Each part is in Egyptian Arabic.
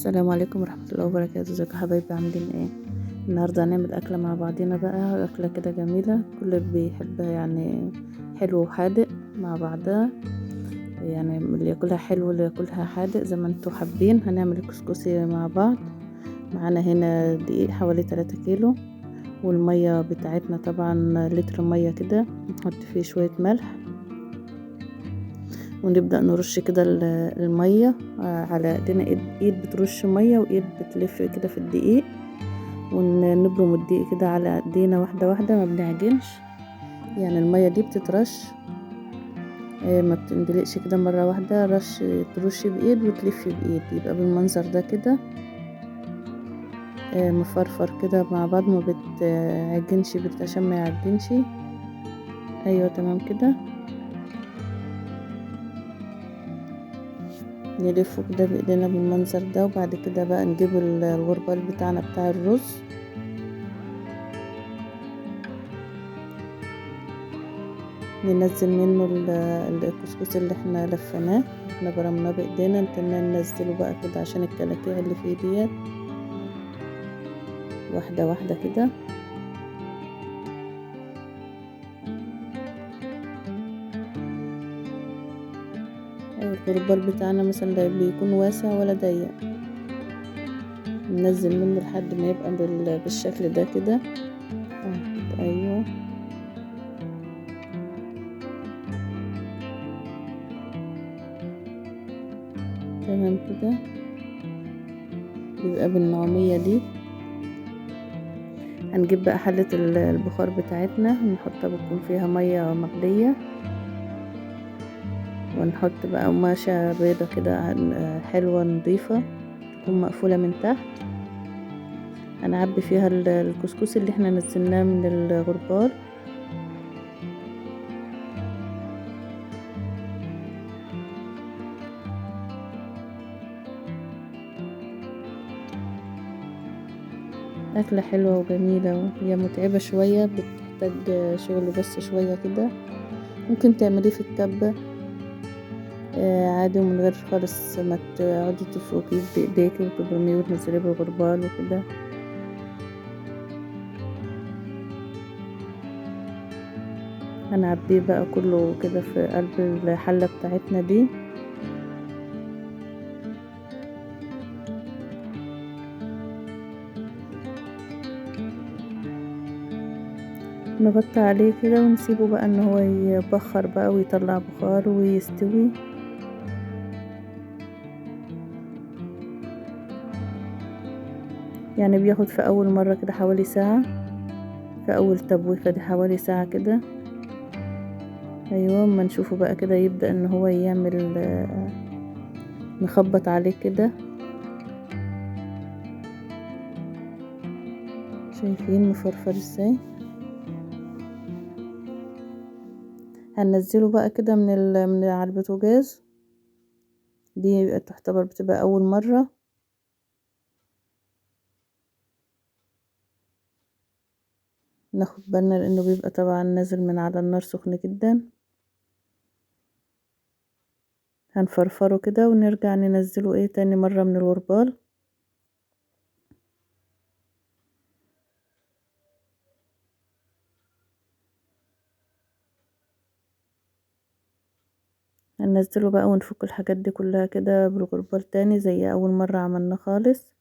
السلام عليكم ورحمة الله وبركاته. ازيكم يا حبايبي، عاملين ايه؟ النهارده هنعمل اكلة مع بعضينا بقى، اكلة كده جميلة كل بيحبها، يعني حلو وحادق مع بعضها، يعني اللي ياكلها حلو واللي ياكلها حادق زي ما انتوا حابين. هنعمل الكسكسي مع بعض. معانا هنا دقيق حوالي 3 كيلو، والمية بتاعتنا طبعا لتر مية كده، نحط فيه شوية ملح ونبدأ نرش كده المية على ايدينا. ايد بترش مية وايد بتلف كده في الدقيق، ونبرم الدقيق كده على ايدينا واحدة واحدة، ما بنعجنش يعني. المية دي بتترش، ما بتندلقش كده مرة واحدة، رش ترشي بايد وتلفي بايد، يبقى بالمنظر ده كده مفرفر كده مع بعض، ما بتعجنش عشان ما يعجنش. ايوه تمام كده. نلفه كده بايدينا بالمنظر ده، وبعد كده بقى نجيب الغربال بتاعنا بتاع الرز، ننزل منه الكسكس اللي احنا لفيناه، احنا برمناه بايدينا، ننزله بقى كده عشان الكلاكيع اللي فيه ديت، واحدة واحدة كده. الغربال بتاعنا مثلا لا بيكون واسع ولا ضيق، ننزل منه لحد ما يبقى بالشكل ده كده. ايوه تمام كده، بيبقى بالنعومية دي. هنجيب بقى حلة البخار بتاعتنا، نحطها بتكون فيها مية مغلية، ونحط بقى قماشة بيضة كده حلوة نظيفة تكون مقفولة من تحت، هنعبي فيها الكسكس اللي احنا نزلناه من الغربال. أكلة حلوة وجميلة، وهي متعبة شوية، بتحتاج شغل بس شوية كده. ممكن تعمليه في الكبة عادي، ومن غير خالص ما تقعدي تفركيه بايديكي وتبرميه وتنزليه بالغربال وكده. هنعبيه بقى كله كده في قلب الحلة بتاعتنا دي. نغطي عليه كده ونسيبه بقى ان هو يبخر بقى ويطلع بخار ويستوي. يعني بياخد في اول مرة كده حوالي ساعة، في اول تبويخة دي حوالي ساعة كده. ايوه اما نشوفه بقى كده يبدأ ان هو يعمل، نخبط عليه كده. شايفين مفرفر ازاي؟ هننزله بقى كده من على البوتاجاز. دي تعتبر بتبقى اول مرة. ناخد بالنا لانه بيبقى طبعا نازل من على النار سخن جدا. هنفرفره كده ونرجع ننزله ايه تاني مرة من الغربال. هننزله بقى ونفك الحاجات دي كلها كده بالغربال تاني زي اول مرة عملنا خالص.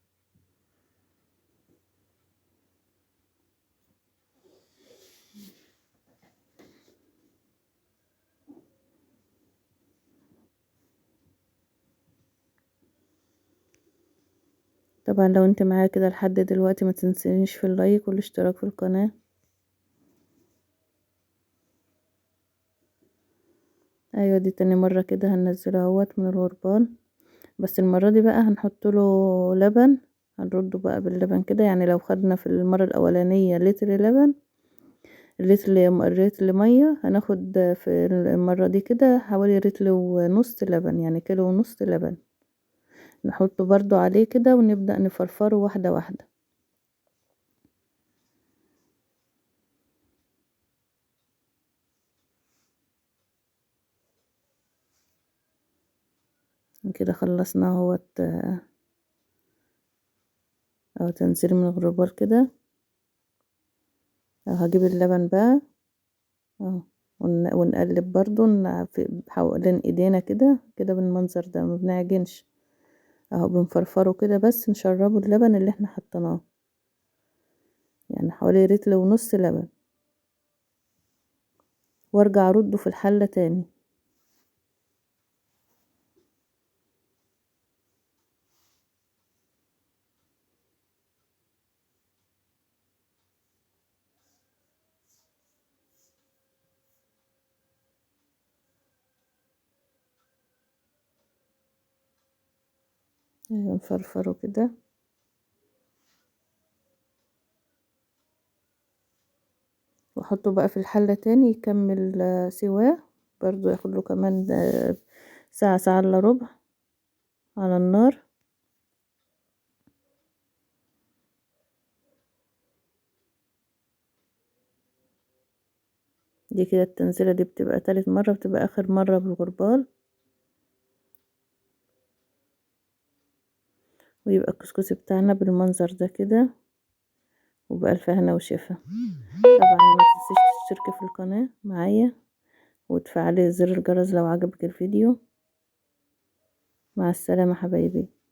طبعا لو انت معايا كده لحد دلوقتي ما تنسينيش في اللايك والاشتراك في القناة. ايوه دي تاني مرة كده هننزله اهوت من الغربال، بس المرة دي بقى هنحط له لبن، هنرده بقى باللبن كده. يعني لو خدنا في المرة الاولانية لتر لبن، رتل مية، هناخد في المرة دي كده حوالي رتل ونص لبن، يعني كيلو ونص لبن. نحطه برضو عليه كده ونبدأ نفرفره واحدة واحدة. كده خلصنا اهوت. او تنزيل من الغربال كده. اهو هجيب اللبن بقى اهو، ونقلب برضو حوالين ايدينا كده كده بالمنظر ده، ما بنعجنش اهو، بنفرفره كده بس نشربه اللبن اللي احنا حطيناه، يعني حوالي رتل ونص لبن. وارجع ارده في الحلة تاني. ايوه نفرفره كده. واحطه بقى في الحلة تاني يكمل سواه برضو، ياخد له كمان ساعة، ساعة الا ربع على النار. دي كده التنزيلة دي بتبقى تالت مرة، بتبقى اخر مرة بالغربال. ويبقى الكسكسي بتاعنا بالمنظر ده كده، وبألف هنا وشفا. طبعا ما تنسيش تشتركي في القناة معايا وتفعلي زر الجرس لو عجبك الفيديو. مع السلامة حبايبي.